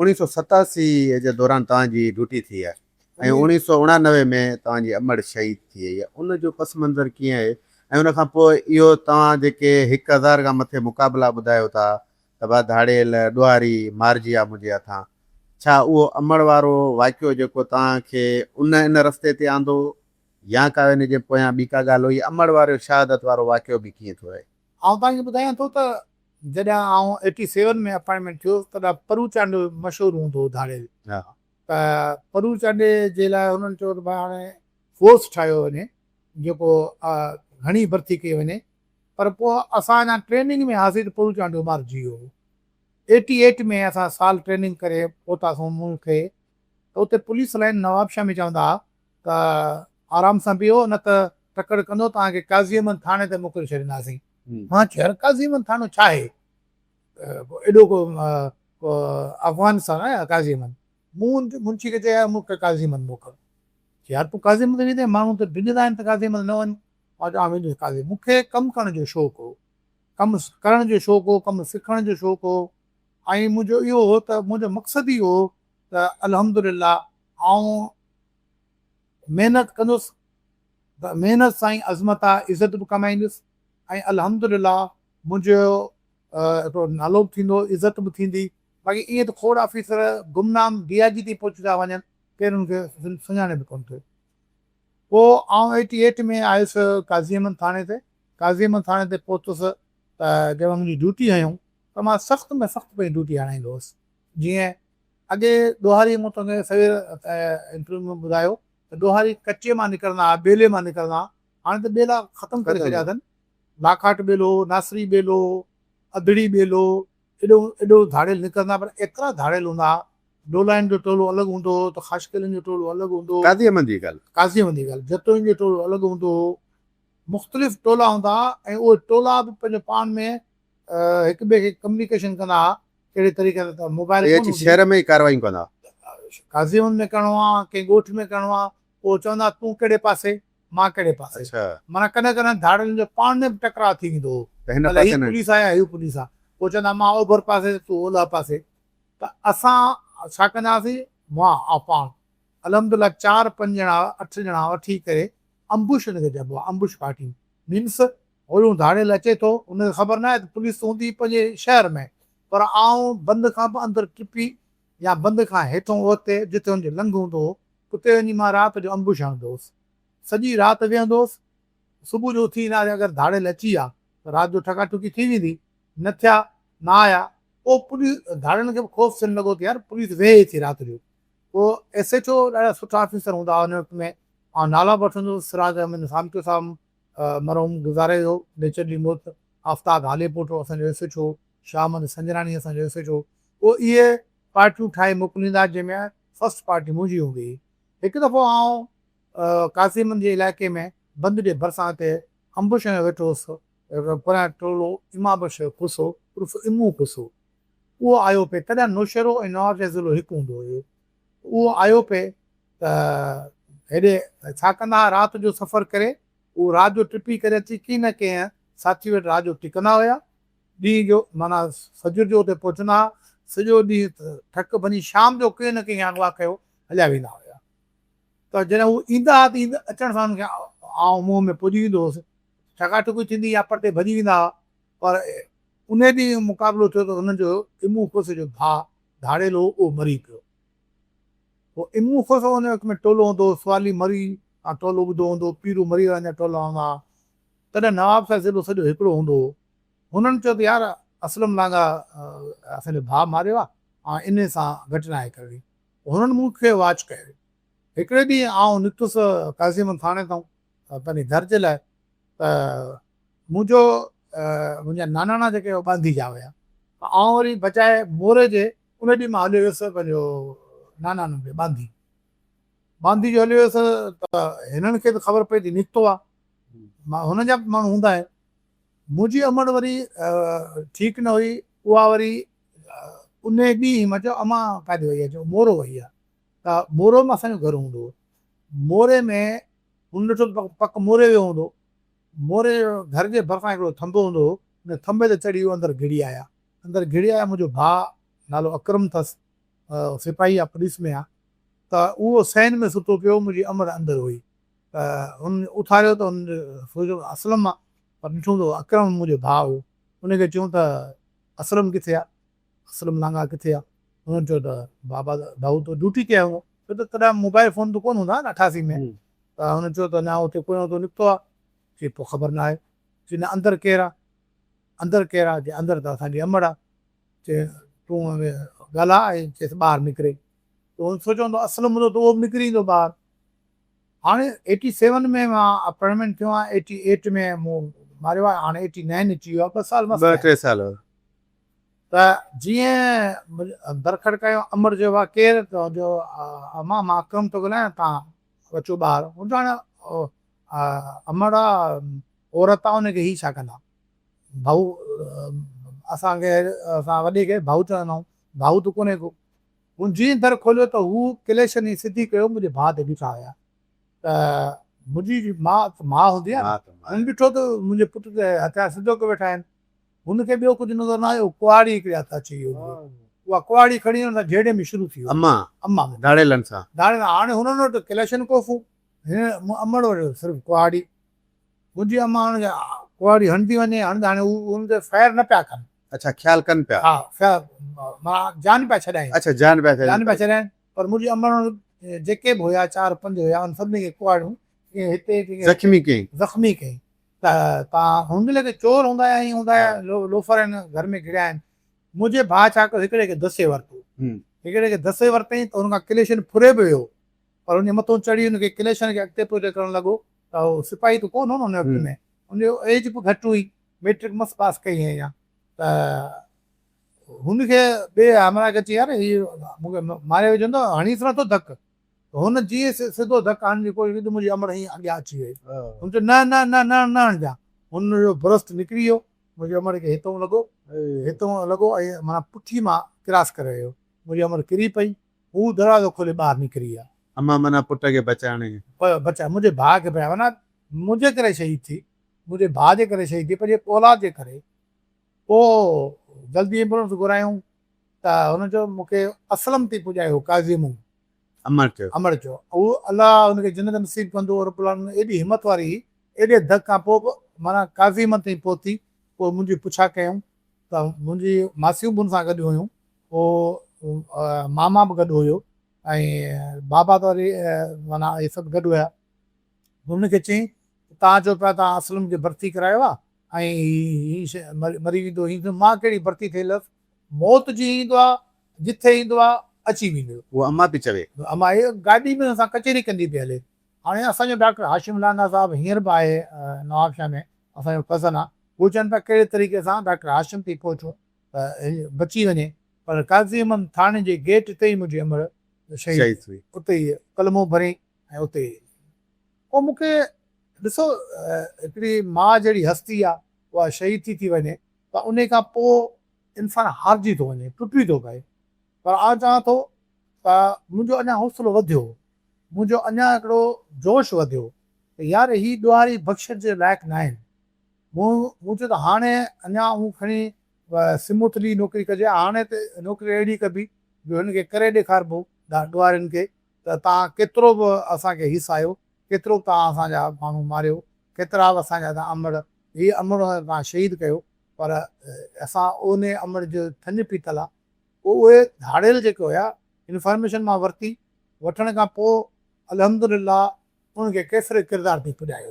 1987 جي دوران توهان جي ڊيوٽي ٿي آهي ۽ 1989 ۾ توهان جي امڙ شهيد ٿي وئي آهي ان جو پس منظر ڪيئن آهي ۽ ان کان پوء اهو توهان جيڪي 1000 کان مٿي مقابلا ٻڌايو ٿا ته ڀا ڌاڙيل ڏوهاري مارجي ويا منهنجي هٿان ڇا اهو امڙ وارو واقعو جيڪو توهان کي ان ان رستي تي آندو يا ڪا ان جي پويان ٻي ڪا ڳالهه هئي امڙ وارو شهادت وارو واقعو به ڪيئن ٿيو آهي؟ آئون توهان کي ٻڌايان ٿو ته جڏهن آئون ايٽي سيون ۾ اپائنٽمينٽ ٿيو تڏهن پرو چانڊيو مشهور هوندو هو ڌاڙيل ته پرو چانڊيي جي لاء هنن چيو ته ڀاء هاڻي فورس ٺاهيو وڃي جيڪو گهڻي ڀرتي ڪئي وڃي پر پوء اسان اڃا ٽريننگ ۾ هئاسين ته پرو چانڊيو مارجي ويو هو. ايٽي ايٽ ۾ اسان سال ٽريننگ ڪري پهتاسون مون کي ته اتي پوليس لائين نوابشاهه ۾ چوندا ها ته آرام سان بيهو نه ته تڪڙ ڪندو توهان کي قاضي احمد ٿاڻي تي موڪلي ڇڏينداسين. مان چيو يار قاضي احمد ٿاڻو ڇا آهي؟ ايڏو ڪو افغانستان آهي قاضي احمد. مون منشي کي چيو يار مون کي قاضي احمد موڪل. چي يار تون قاضي احمد ويندين ماڻهو ته ڊڄندا آهن ته قاضي احمد نه وڃ. مان چيو آئون ويندس قاضي. مون کي ڪم ڪرڻ جو شوق هو. ڪم ڪرڻ جو شوق هو، ڪم سکڻ جو شوق هو ۽ منهنجو اهو هو ته منهنجو مقصد ئي هو ته الحمدلله آئون محنت ڪندس ته محنت سان ئي عظمت آ عزت به ڪمائيندس ۽ الحمدلله منهنجو هڪڙو نالو به ٿيندو عزت به ٿيندي باقي ائين ته کوڙ آفيسر گمنام ڊي I جي تائين پهچي ٿا وڃن ڪير انهن کي سڃاڻي به ڪونه ٿو. پوء آئون ايٽي ايٽ ۾ آيس قاضي احمد ٿاڻي تي قاضي احمد ٿاڻي تي پهتس ته جنهن وقت منهنجي ڊيوٽي هنيون ته مان سخت ۾ سخت پنهنجي ڊيوٽي هڻائيندو هوس جيئن اڳي ڏوهاري مون توکي سوير انٽرويو ۾ ٻڌايو ته ڏوهاري ڪچي مان نڪرندا ها، ٻيلي مان نڪرندا ها، هاڻي ته ٻيلا ختم ڪري ڇڏيا اٿن، لاکاٽ ٻيلو، ناصري ٻيلو، اڌڙي ٻيلو، ايڏو ايڏو ڌاڙيل نڪرندا پر ايترا ڌاڙيل هوندا ها، ڊولائين جو ٽولو الڳ هوندو هو ته خاشخيلن جو ٽولو الڳ هوندو هو. قاضي احمد جي ڳالهه. قاضي احمد جي ڳالهه، جتوئين جو ٽولو الڳ هوندو هو، مختلف ٽولا هوندا ها ۽ اهي ٽولا به پنهنجو پاڻ ۾ هڪ ٻئي کي ڪميونيڪيشن ڪندا ها ڪهڙي طريقي سان ته موبائل اهي اچي شهر ۾ ئي ڪاروايون ڪندا. قاضي احمد ۾ ڪرڻو آ ڪنهن ڳوٺ ۾ ڪرڻو آ پوء چوندا تون ڪهڙي پاسي مان ڪهڙي پاسي معنيٰ ڪڏهن ڪڏهن ڌاڙيلن جو پاڻ ۾ به ٽڪراء ٿي ويندو هو ته هن پاسي هي پوليس آ يا هي پوليس آ پوء چوندا مان اوڀر پاسي تون اولهه پاسي ته اسان ڇا ڪندا هئاسين مان آ پاڻ الحمدلله چار پنج ڄڻا اٺ ڄڻا وٺي ڪري امبوش ان کي چئبو آ امبوش پارٽي مينس هوڏهون ڌاڙيل اچي ٿو، هن کي خبر ناهي ته پوليس ته هوندي پنهنجي شهر ۾، پر آئون بند کان به اندر ٽپي يا بند کان هيٺئون اهتي جتي هن جو لنگهه هوندو هو، اتي وڃي مان رات جو انبوش هڻندو هوس. سڄي رات ويهندو هوس. صبح جو اٿي ايندا هئاسين، اگر ڌاڙيل اچي ويا ته رات جو ٺڪا ٺڪي ٿي ويندي، نه ٿيا، نه آيا، پوء پوليس ڌاڙيلن کي به خوف ٿيڻ لڳو ته يار پوليس ويهي ٿي رات جو. پوء ايس ايڇ او ڏاڍا سٺا آفيسر هوندا هئا ان وقت ۾، آئون نالا به وٺندو هوس، سراج احمد سامٽيو صاحب مرحوم گذاري ويو، نيچرلي موت، آفتاب هاليپوٽو اسان جو S H O, Shah Muhammad Sanjrani اسان جو ايس ايڇ او، پوء اهي پارٽيون ٺاهي موڪليندا جنهن ۾ فرسٽ پارٽي منهنجي هوندي هئي. هڪ دفعو آئون قاضي احمد جي علائقي ۾ بند جي ڀرسان هتي امبوش ۾ ويٺو هوس، هڪ پريان ٽولو امام بخش کوسو عرف امو کوسو اهو آيو پئي، تڏهن نوشهرو ۽ نوابشاهه ضلعو هڪ هوندو هيو، اهو آيو پئي ته هيڏي ڇا ڪندا ها رات جو سفر ڪري هو رات جو ٽپي ڪري اچي ڪنهن نه ڪنهن ساٿي وٽ رات جو ٽڪندا هيا. ڏينهن جو معنيٰ فجر جو اتي پهچندا ها. سڄو ڏينهن ٿڪ ڀڃي شام جو ڪنهن نه ڪنهن کي اغوا ڪيو هليا ويندا هيا. ته جڏهن هو ايندا ها ته اچڻ سان انهن کي آئون منهن ۾ پڄي ويندو هوس. ٺڪا ٺڪي ٿيندي يا پرتي ڀڄي ويندا ها. پر انهي ڏينهن مقابلو ٿيو ته هنن جو امو کوسي جو ڀاء ڌاڙيل هو اهو مري پيو. پوء امو کوسو ان وقت ۾ ٽولو هوندو هو، سوالي مري تان ٽولو ٻڌو هوندو هو، پيرو مري وارن جا ٽولا هوندا ها. تڏهن نواب صاحب ضلعو سڄو هڪڙو هوندو هو. هنن چيو ته يار اسلم لانگاهه اسان جو ڀاء ماريو آهي، هاڻ انهي سان گهٽ ناهي ڪرڻي. هنن مون کي واچ ڪيو. هڪڙي ڏينهن آئون نڪتس قاضي احمد ٿاڻي تان پنهنجي گهر جي لاء ته منهنجو منهنجا ناناڻا جيڪي هئا ٻانڌي جا هيا ته آئون وري بجاء موري جي ان ڏينهن مان هليو ويس پنهنجو ناناڻن ڏي ٻانڌي. ٻانڌي جو هليو ويس ته هنن کي ته خبر پئي ته نڪتو آ. هنن جا به ماڻهو هوندا آهن. منهنجي امڙ وري ٺيڪ نه هئي اها وري ان ڏينهن مان چيو امان ڪاڏي وئي آ چيو مورو وئي آ ته مورو ۾ اسان جو گهر هوندو هو. موري ۾ هن ڏٺو ته پڪ موري ويو هوندو. موري گهر جي ڀرسان هڪڙو ٿنڀو هوندو هو ان ٿنڀي تي چڙهي هو اندر گهڙي آيا. اندر گهڙي آيا منهنجو ڀاء نالو اڪرم اٿس. سپاهي آ پوليس ۾ آ ته اهو صحن ۾ ستو پيو منهنجي امڙ اندر هئي ته هن اٿاريو ته هن سوچيو اسلم آ پر ڏٺو ته اڪرم منهنجو ڀاء هيو ان کي چيو ته اسلم ڪٿي آ اسلم لانگاهه ڪٿي آ هن چيو ته بابا ڀائو ته ڊيوٽي تي آيو هوندو ڇو ته تڏهن موبائل فون ته ڪونه هوندا نه 88 ۾ ته هن چيو ته نه اتي ڪونه ٿو نڪتو آ چي پوء خبر نه آهي چي نه اندر ڪير آ اندر ڪير آ چي اندر ته اسان جي امڙ آ چي تون ڳالهاء ۽ چيس ٻاهر نڪري ته هن سوچيو هوندو اسلم هوندو ته اهو به نڪري ايندو ٻاهر. هاڻي ايٽي سيون ۾ مان اپائنٽمينٽ ٿيو آهيان ايٽي ايٽ ۾ مون ماريو آهي هاڻي ايٽي نائن اچي ويو آهي ٻه سال مس ٻه ٽي سال. ته جيئن در کڙڪايو امڙ چيو وا ڪير ته جو امان مان اڪرم ٿو ڳالهايان تان اچو ٻاهر. هن چيو هاڻي امڙ آ عورت آ ان کي هي ڇا ڪندا. ڀائو اسان کي اسان وڏي کي ڀائو چوندا آهيون ڀائو ته ڪونهي ڪو. هن جيئن در کوليو ته هو ڪليشن ئي سڌي ڪيو منهنجي ڀاء تي بيٺا هيا ته منهنجي ماء ته ماء هوندي آهي نه هن ڏٺو ته منهنجي پٽ تي هٿيار سڌو ڪيو ويٺا آهن هن کي ٻيو ڪجهه نظر نه آيو ڪهاڙي هڪڙي هٿ اچي وئي هن کي اها ڪهاڙي کڻي هن سان جهيڙي ۾ شروع ٿي ويو اما اما ڌاڙيلن سان ڌاڙيلن هاڻي هنن وٽ ڪليشن ڪوفون هن امڙ وٽ صرف ڪهاڙي منهنجي اما هن کي ڪهاڙي هڻندي وڃي هڻندي هاڻي هو هن تي فائر نه پيا ڪن. اڇا خيال ڪن پيا. ها فائر معنيٰ جان پيا ڇڏائين. اڇا جان پيا ڇڏائين. جان پيا ڇڏائين پر منهنجي امڙ هن جيڪي به هيا چار پنج هيا انهن سڀني کي ڪهاڙيون ڪنهن هتي ڪنهن هتي زخمي ڪيائين. زخمي ڪيائين ته تان هن مهل ته چور هوندا يا ائين هوندا يا لوفر آهن گهر ۾ گهڙيا آهن منهنجي ڀاء ڇا ڪيو هڪڙي کي دسي ورتو هڪڙي کي دسي ورتائين ته هن کان ڪليشن ڦري به ويو پر ان جي مٿو چڙهي ان کي ڪليشن کي اڳتي پوئتي ڪرڻ لڳو ته هو سپاهي ته ڪونه هو نه ان وقت ۾ ان جو ايج به گهٽ هئي ميٽرڪ مس پاس ڪئي هئائين اڃا ته هن کي ٻئي همراهه کي چيائين يار هي مون کي ماري وجهندو هڻيس نه ٿو ڌڪ ته هن جيئن سڌو ڌڪ هڻڻ جي ڪوشش ڪئي ته منهنجي امڙ هيئن اڳيان اچي وئي هن چيو نه نه نه نه نه هڻجان هن جو برسٽ نڪري ويو منهنجي امڙ کي هتئون لڳو هتئون لڳو ۽ معنيٰ پٺي مان ڪراس ڪري ويو منهنجي امڙ ڪري پئي هو دروازو کولي ٻاهر نڪري ويا. امان معنيٰ پٽ کي بچائڻ جي. بچائي منهنجي ڀاء کي بچائي معنيٰ منهنجي ڪري شهيد ٿي، منهنجي ڀاء جي ڪري شهيد ٿي، پنهنجي اولاد جي ڪري. پوء جلدي ايمبولنس گهرايائون ته هن چيو مون کي اسلم تي پڄايو قاضي مون. امڙ چيو. امڙ چيو. هو الله هن کي جنت نصيب ڪندو رب العالمين ايڏي همت واري هئي، ايڏي ڌڪ کان پوء به معنيٰ قاضي احمد تائين پهتي، پوء منهنجي پڇا ڪيائون ته منهنجي ماسيون به هن سان گڏ هيون. پوء ماما به گڏ هيو ۽ بابا ته وري معنيٰ اهي سڀ گڏ هيا. هن کي چيائين ته توهان چئو پيا توهان اسلم کي ڀرتي ڪرايو آهي ۽ هي مري ويندو هي ٿيندو مان ڪهڙي ڀرتي ٿيل هيس موت جيئن ايندو آهي جٿي ايندو آهي اچي ويندو. اها امان پئي چوي. امان هي گاڏي ۾ هن سان ڪچهري ڪندي پئي هلي. هاڻي اسان جو ڊاڪٽر هاشم لانگاهه صاحب هينئر به آهي نوابشاهه ۾ اسان جو ڪزن آهي هو چون پيا ڪهڙي طريقي سان ڊاڪٽر هاشم تائين پهچون ته بچي وڃي پر قاضي احمد ٿاڻي جي گيٽ تي ئي منهنجي امڙ شهيد ٿي اتي ئي ڪلمو ڀري ۽ اتي ئي پوء مون کي ڏسو هڪڙي ماء جهڙي هستي آ اها شهيد ٿي ٿي وڃي ته انهي کان پوء انسان هارجي ٿو وڃي ٽٽي ٿو پئي پر آء چوان ٿو ته منهنجو اڃا حوصلو وڌيو منهنجو اڃا هڪڙو جوش وڌيو ته يار هي ڏوهاري بخشڻ جي لائق ناهن مون مون چيو ته هاڻي اڃا هو کڻي سموٿلي نوڪري ڪجي هاڻي ته نوڪري اهڙي ڪبي جو هن کي ڪري ڏيکاربو ڏوهارين کي ته توهان ڪيترو به اسان کي هيسايو ڪيترو به توهان اسان جا ماڻهو ماريو ڪيترا به اسان جا توهان امڙ هي امڙ توهان شهيد ڪيو پر اسان ان امڙ جو ٿڃ پيتل آ پوء اهي ڌاڙيل جيڪي هيا انفارميشن مان ورتي وٺڻ کان پوء الحمدلله انهن کي ڪيفر ڪردار تائين پڄايوسين.